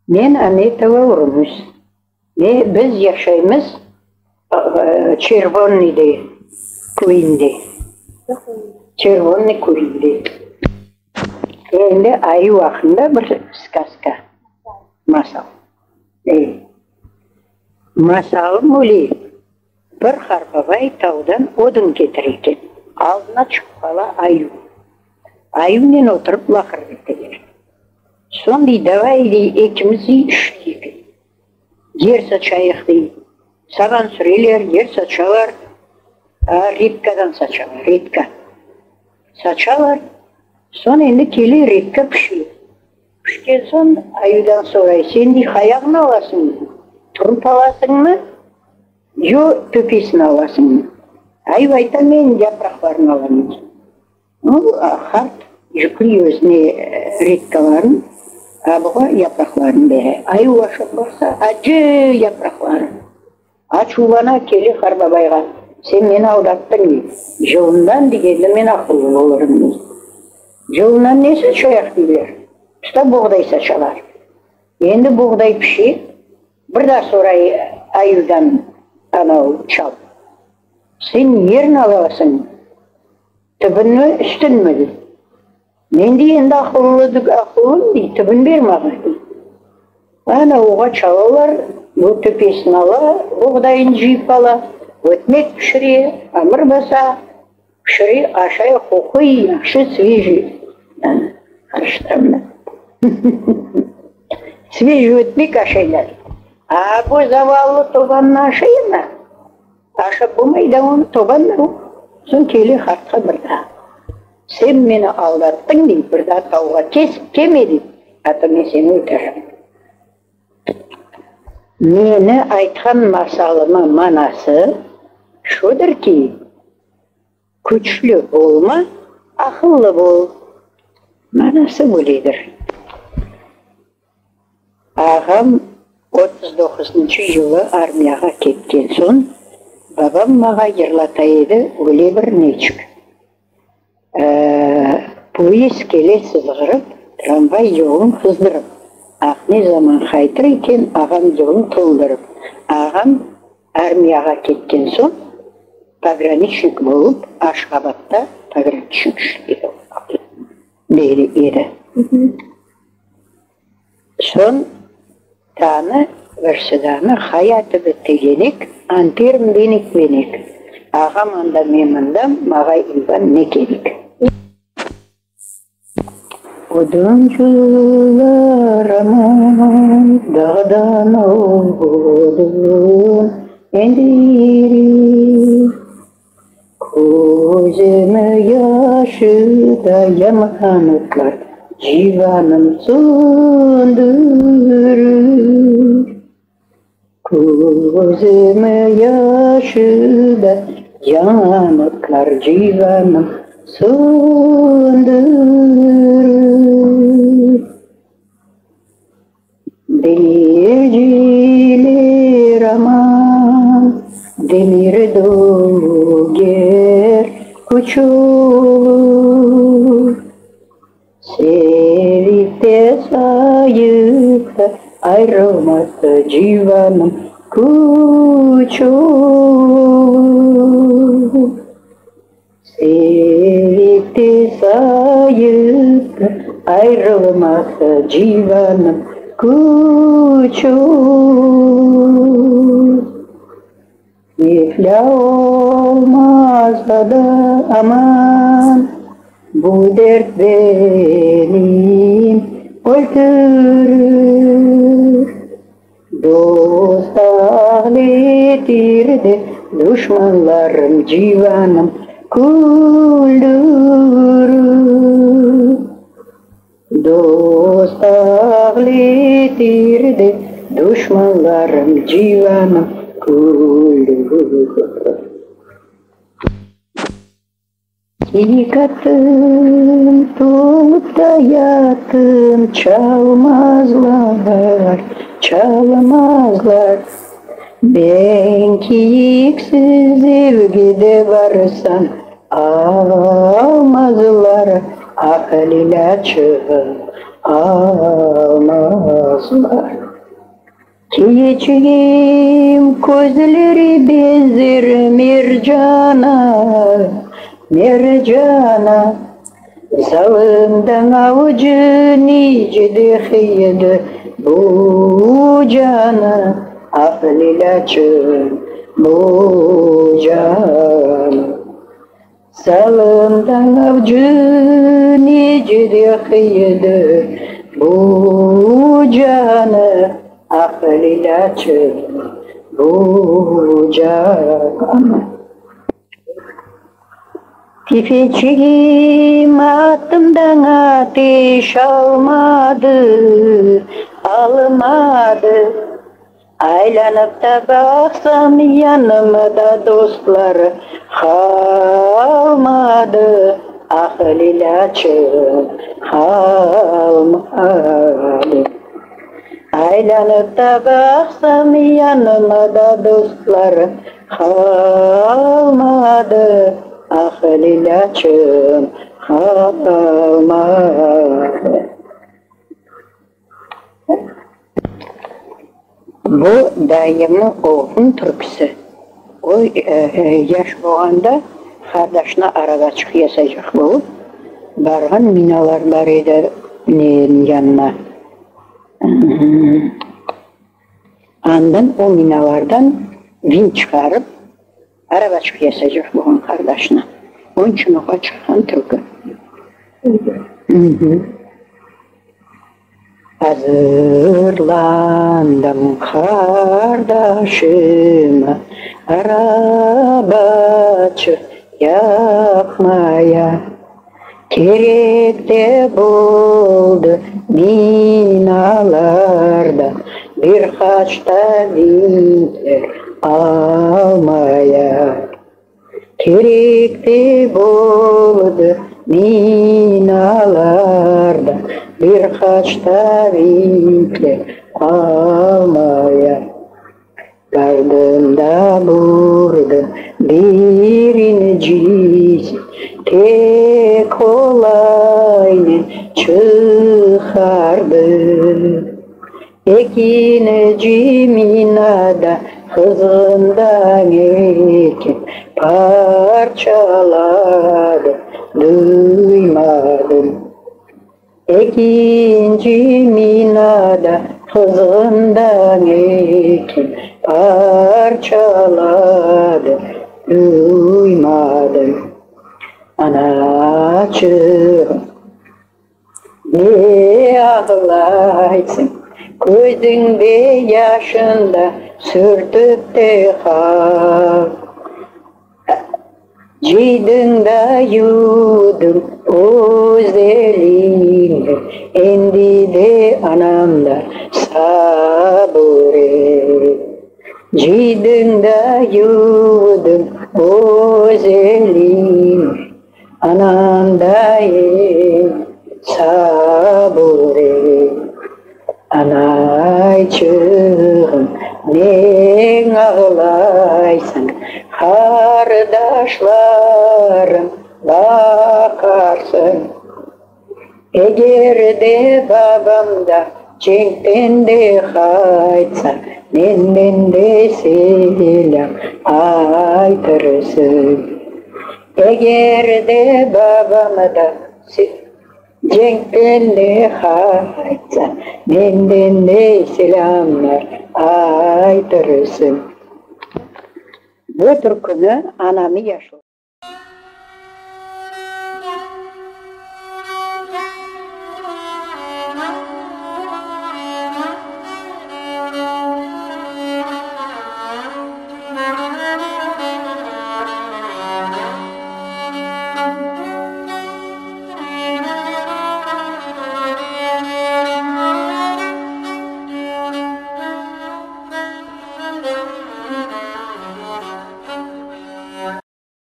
Men Ametova Urmuz. Ve biz yaşaymız Çervonnıyde köyünde. Çervonnıy köyünde. Endi ayuv aqqında bir skazka, masal. Masalım öyle, bir qarbabay tavdan odun ketire eken, aldına çıqıp qala ayuv. Ayuvnen oturıp laqırdı eteler. Soñ dey, davay, dey, ekimiz, dey, işleyik. Yer saçayıq, dey. Saban süreler, yer saçalar, redkadan saçalar, redka. Saçalar, soñ endi kele redka pişe. Pişken soñ ayudan soray, sen, dey, qayağını alasıñ, turıp alasıñmı, yo töpesini alasıñmı? Ayu ayta, men yapraqlarını alam, dey. O, qart yükley özüne redkalarnı, a buğa yapraqlarını bere. Ayuv aşap baqsa, acı yapraqları. Açuvlana, kele qarbabayğa, Sen meni aldattıñ, dey. Yılından degende men aqıllı olurım, dey. Yılından ne saçayaq, deyler. Tuta boğday saçalar. Endi boğday pişe, bir daa soray ayuvdan anau çal, Sen yerin alasıñ? Tübünmi, üstünmi? dey. Men, dey, endi aqıllı aqıllım, dey, tübün ber maña, dey. Ana, oğa çalalar, bu töpesini ala, boğdayını cıyıp ala, ötmek pişire, amır basa, pişire, aşay, qoquy, yahşı, svejiy. Ana, qarıştıram da. Svejiy ötmek aşaylar. A bu zavallı tobannı aşaymı? Aşap bolmay da onı, toban da o. Soñ kele qartqa bir daa. Sen meni aldattıñ, dey, bir daa tavğa kelme, dey, a to men seni öldüririm. Meni aytqan masalımı manası şudır ki, küçlü bolma, aqıllı bol. Manası böyledir. Ağam 39-nıçı yılı armiyağa ketken soñ, babam mağa yırlata edi öyle bir neçik. Poyezd kele sızğırıp, tramvay yolun qızdırıp, Ah, ne zaman qaytır eken ağam yolun toldurıp. Ağam armiyağa ketken soñ, pograniçnik bolıp, Aşğabatta pograniçnik edi. Soñ tanı vırsidanı hayatı bitti yenek, anterim benek benek, Ağam anda men mındam, mağa İvan ne kerek? Oduncılar aman, dağdan odun endirir. Közümi yaşı da yaman otlar civanım söndürür. Közümi yaşı da yaman otlar civanım söndürür. Demirciler aman, demir döger, küç olur. Sevip de sayıp da ayrılmasa civanım, küç olur. Sevip de sayıp da ayrılmasa civanım, küç olur. İflâ olmasa da aman, bu dert beni öldürür. Dost ağletir de duşmanlarım civanım küldürür. Dost ağletir de duşmanlarım civanım küldürür. Kiyik atım, tolıp da yatım, Çalmazlar, çalmazlar. Ben kiyiksiz evge de barsam, Almazlar, ah, lilâçığım, almazlar. qızlar. Kiyeçigim közleri benzer mercana, mercana. Zalımdan avcı nice de qıydı bu cana, Ah, Lilâçığım, bu cana. Zalımdan avcı nice de qıydı bu canı, Ah, Lilâçığım, bu canı. Tefeçigim atımdan ateş almadı, almadı. Aylanıp da baqsam, yanımda dostlar qalmadı, Ah, Lilâçığım, qalmadı. Aylanıp da baqsam, yanımda dostlar qalmadı, Ah, Lilâçığım, qalmadı. Bu dayımnıñ oğlunıñ türküsi. O, yaş bolğanda qardaşına arabaçıq yasaycaq bolıp, barğan, minalar bar edi neniñ yanına. Andan o minalardan vint çıqarıp, arabaçıq yasaycaq bolğan qardaşına. Onıñ içün oğa çıqqan türkü. Azırlandım qardaşıma arabaçıq yapmaya. Kerek de boldı minalarda bir qaç ta vintler almaya. Kerek de boldı minalarda bir qaç ta vintler almaya. Bardım da burdım birincisi, pek qolaynen çıqardım. Ekinci minada qızğından eken parçaladı, duymadım. Ekinci minada qızğından eken parçaladı, duymadım. Anaçığım, ne ağlaysıñ, közüñde yaşın da sürtip te qal. Cıydıñ da yudıñ öz eliñle, endi de anam da sabır et. Cıydıñ da yudıñ öz eliñle, anam da endi sabır et. Anayçığım, neñ ağlaysıñ, qardaşlarıñ baqarsıñ. Eger de babam da cenkten de qaytsa, menden de selâm aytırsıñ. Eger de babam da. Cenkten de qaytsa, menden de selâmlar aytırsıñ. Bu türküni anamı yaşlı.